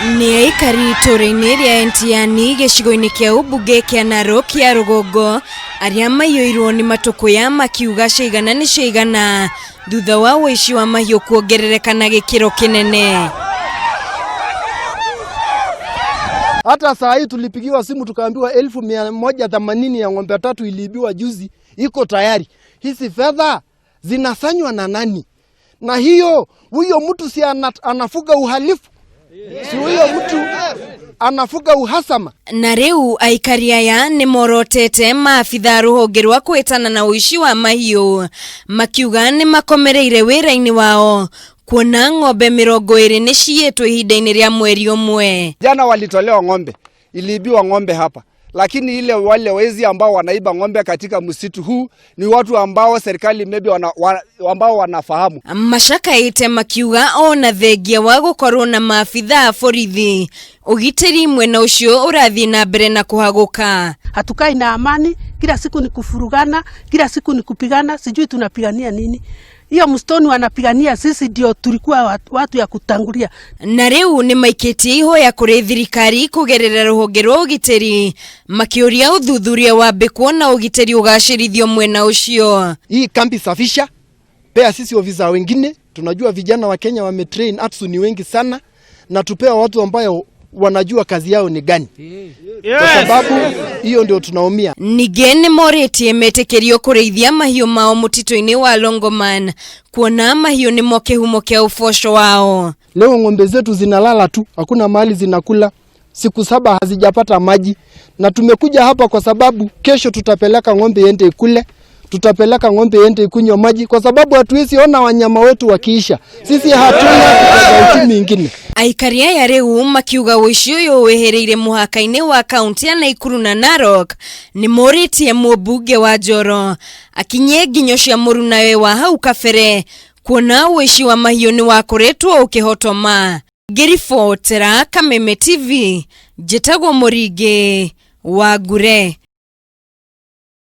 Nĩ aikari itũũra-inĩ rĩa Entiani gĩcigo-inĩ kĩa ũmbunge kĩa Narok ya rũgongo arĩa maiyũirwo nĩ matũkũya makiuga ciaigana nĩ ciaigana thutha wa ũici wa mahiũ kuongerereka na gĩkĩro kĩnene. Hata saa hii tulipigiwa simu tukaambiwa 180,000 ya ng'ombe tatu iliibiwa juzi, iko tayari. Hizi fedha zinasanywa na nani? Na hiyo huyo mtu si anafuga uhalifu? Si huyo mtu anafuga uhasama? Na rĩu aikari aya nĩ morotete maabitha rũhonge rwa kwĩtana na ũici wa mahiũ makiuga nĩ makomereire wĩra-inĩ wao kuona ng'ombe 20 nĩ ciyĩtwo ihinda-inĩ rĩa mweri ũmwe. Jana walitolewa ng'ombe, iliibiwa ng'ombe hapa, lakini ile wale wezi ambao wanaiba ng'ombe katika msitu huu ni watu ambao serikali maybe ambao wanafahamu. Macakaĩte makiuga ona thengia wa gũkorwo na maabitha a borithi ũgitĩri mwena ũcio ũrathiĩ na mbere na kũhagũka. Hatukai na amani, kila siku ni kufurugana, kila siku ni kupigana, sijui tunapigania nini. Hiyo msitoni wanapigania, sisi ndio tulikuwa watu ya kutangulia. Na rĩu nĩ maikĩtie ihoya kũrĩ thirikari kũgerera rũhonge rwa ũgitĩri makĩũria ũthuthuria wambĩkwo na ũgitĩri ũgacĩrithio mwena ũcio. Hii kambi safisha, pea sisi ofisa wengine, tunajua vijana wa Kenya wametrain ATSU ni wengi sana, na tupea watu ambayo wanajua kazi yao ni gani. Kwa sababu hiyo ndio tunaumia. Ningĩ nĩ morĩtie metĩkĩrio kũrĩithia mahiũ mao mũtitũ-inĩ wa Longoman kuona mahiũ nĩmo kĩhumo kĩa ũboco wao. Leo ng'ombe zetu zinalala tu, hakuna mahali zinakula, siku 7 hazijapata maji, na tumekuja hapa kwa sababu kesho tutapeleka ng'ombe iende ikule, tutapeleka ng'ombe iende ikunywe maji, kwa sababu hatuwezi ona wanyama wetu wakiisha. Sisi hatuna uchumi ingine. Aikari aya rĩu makiuga ũici ũyũ wĩhĩrĩire mũhaka-inĩ wa kaunti ya Nakuru na Narok nĩ morĩtie mũmbunge wa Njoro akinyie nginyo cia mũrunawe wa hau kabere kuona ũici wa mahiũ nĩ wakoretwo ũkĩhotoma. Ngĩribotera Kameme TV, njĩtagwo Mũringĩ wa Ngure.